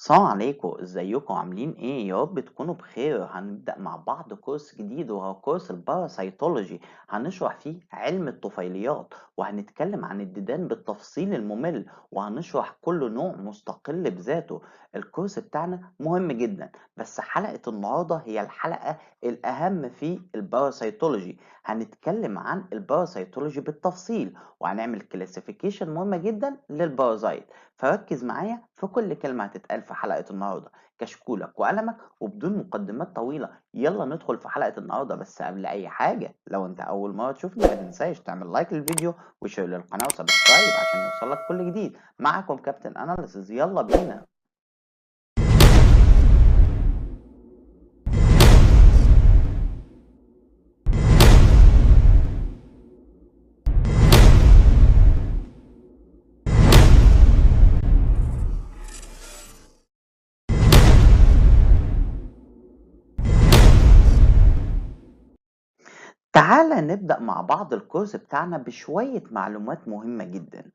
السلام عليكم، ازيكم؟ عاملين ايه؟ يا رب تكونوا بخير. هنبدأ مع بعض كورس جديد وهو كورس ال parasitology. هنشرح فيه علم الطفيليات وهنتكلم عن الديدان بالتفصيل الممل وهنشرح كل نوع مستقل بذاته. الكورس بتاعنا مهم جدا، بس حلقة النهاردة هي الحلقة الأهم في ال parasitology. هنتكلم عن ال parasitology بالتفصيل وهنعمل classification مهمة جدا لل parasite. فركز معايا في كل كلمة هتتقال في حلقة النهاردة، كشكولك وقلمك وبدون مقدمات طويلة يلا ندخل في حلقة النهاردة. بس قبل أي حاجة، لو أنت أول مرة تشوفني ما تنساش تعمل like للفيديو و share للقناة و subscribe عشان يوصلك كل جديد. معاكم كابتن أناليسيز، يلا بينا. تعالى نبدأ مع بعض الكورس بتاعنا بشوية معلومات مهمة جدا.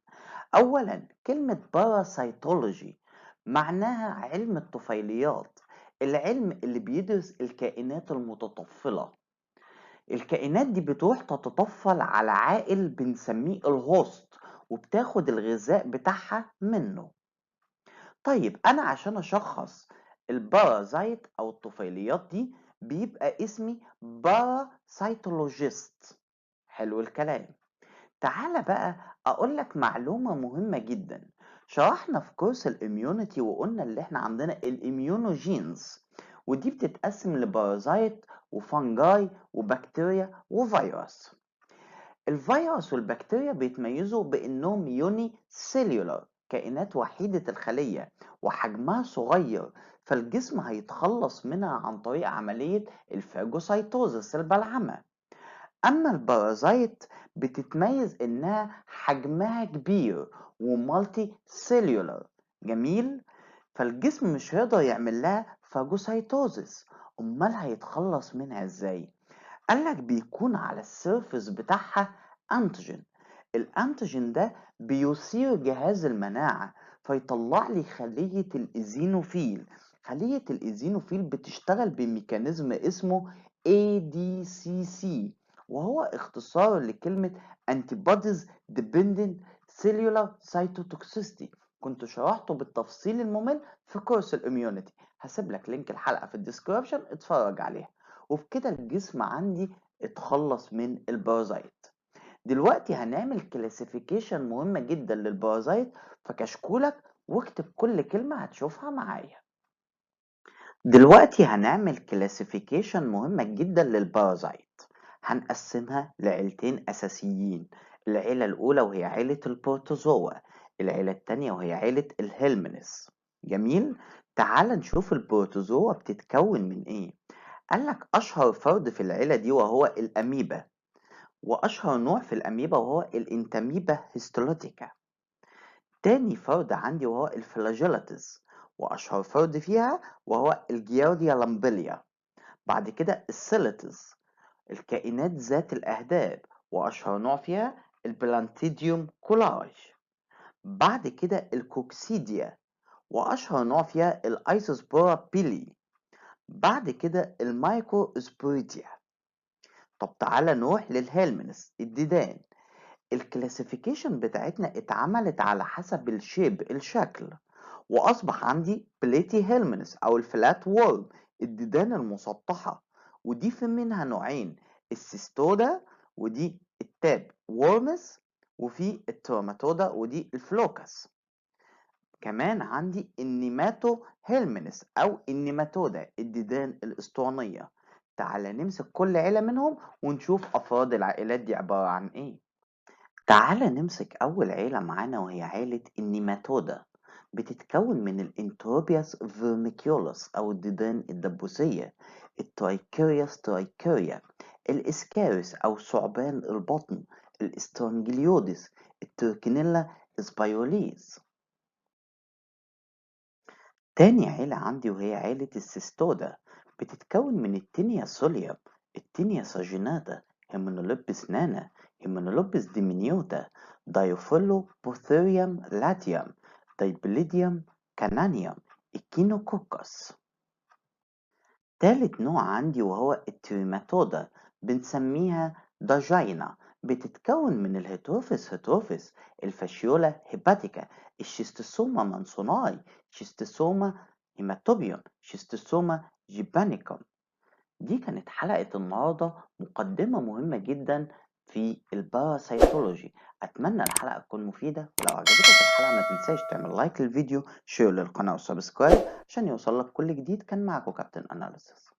أولا، كلمة parasitology معناها علم الطفيليات، العلم اللي بيدرس الكائنات المتطفلة. الكائنات دي بتروح تتطفل على عائل بنسميه ال host وبتاخد الغذاء بتاعها منه. طيب أنا عشان أشخص ال parasite أو الطفيليات دي بيبقى اسمي parasitologist. حلو الكلام. تعالى بقى أقول لك معلومة مهمة جدا. شرحنا في كورس ال immunity وقلنا اللي احنا عندنا ال immunogens، ودي بتتقسم ل parasite و fungi وبكتيريا وفيروس. الفيروس والبكتيريا بيتميزوا بانهم unicellular، كائنات وحيدة الخلية وحجمها صغير، فالجسم هيتخلص منها عن طريق عملية ال phagocytosis البلعمة. أما ال parasite بتتميز إنها حجمها كبير و multicellular، جميل، فالجسم مش هيقدر يعمل لها phagocytosis. أمال هيتخلص منها إزاي؟ قالك بيكون على ال surface بتاعها antigen. ال antigen ده بيثير جهاز المناعة فيطلع لي خلية ال eosinophil. خلية ال eosinophil بتشتغل ب mechanism اسمه ADCC، وهو اختصار لكلمة Antibodies Dependent Cellular Cytotoxicity. كنت شرحته بالتفصيل الممل في كورس ال immunity، هسيب لك link الحلقة في ال description اتفرج عليها. وبكده الجسم عندي اتخلص من ال parasite. دلوقتي هنعمل classification مهمة جدا لل parasite، فكشكولك واكتب كل كلمة هتشوفها معايا. دلوقتي هنعمل classification مهمة جدا لل parasite. هنقسمها لعيلتين أساسيين، العيلة الأولى وهي عيلة ال protozoa، العيلة التانية وهي عيلة ال helminths. جميل. تعال نشوف ال protozoa بتتكون من إيه. قالك أشهر فرد في العيلة دي وهو الأميبا، وأشهر نوع في الأميبا وهو ال Entamoeba histolytica. تاني فرد عندي وهو ال flagellates، وأشهر فرد فيها وهو ال Giardia lamblia. بعد كده ال ciliates، الكائنات ذات الأهداب، وأشهر نوع فيها ال Balantidium coli. بعد كده الكوكسيديا، وأشهر نوع فيها ال Isospora belli. بعد كده ال Microsporidia. طب تعالى نروح لل helminths، الديدان. ال classification بتاعتنا اتعملت على حسب ال shape، الشكل، وأصبح عندي platyhelminths أو ال flat worm، الديدان المسطحة، ودي في منها نوعين، ال Cestoda ودي ال tapeworms، وفي ال Trematoda ودي ال flukes. كمان عندي ال nemathelminths أو النيماتودا، الديدان الأسطوانية. تعالى نمسك كل عيلة منهم ونشوف أفراد العائلات دي عبارة عن إيه. تعالى نمسك أول عيلة معانا وهي عيلة النيماتودا. بتتكون من ال Enterobius vermiculus أو الديدان الدبوسية، ال Trichuris trichiura، ال Ascaris أو ثعبان البطن، ال Strongyloides، ال Trichinella spiralis. تاني عيلة عندي وهي عيلة ال Cestoda. بتتكون من ال Taenia solium، ال Taenia saginata، Hymenolepis nana، Hymenolepis diminuta، Diphyllobothrium latium، Dipylidium caninum، Echinococcus. تالت نوع عندي وهو ال Trematoda، بنسميها Digenea، بتتكون من ال Heterophyes heterophyes، ال Fasciola hepatica، ال Schistosoma mansoni، Schistosoma haematobium، Schistosoma japonicum. دي كانت حلقة النهاردة، مقدمة مهمة جدا في ال parasitology. أتمنى الحلقة تكون مفيدة، ولو عجبتك الحلقة ما تنساش تعمل like للفيديو، share للقناة و subscribe عشان يوصلك كل جديد. كان معكم كابتن أناليسيس.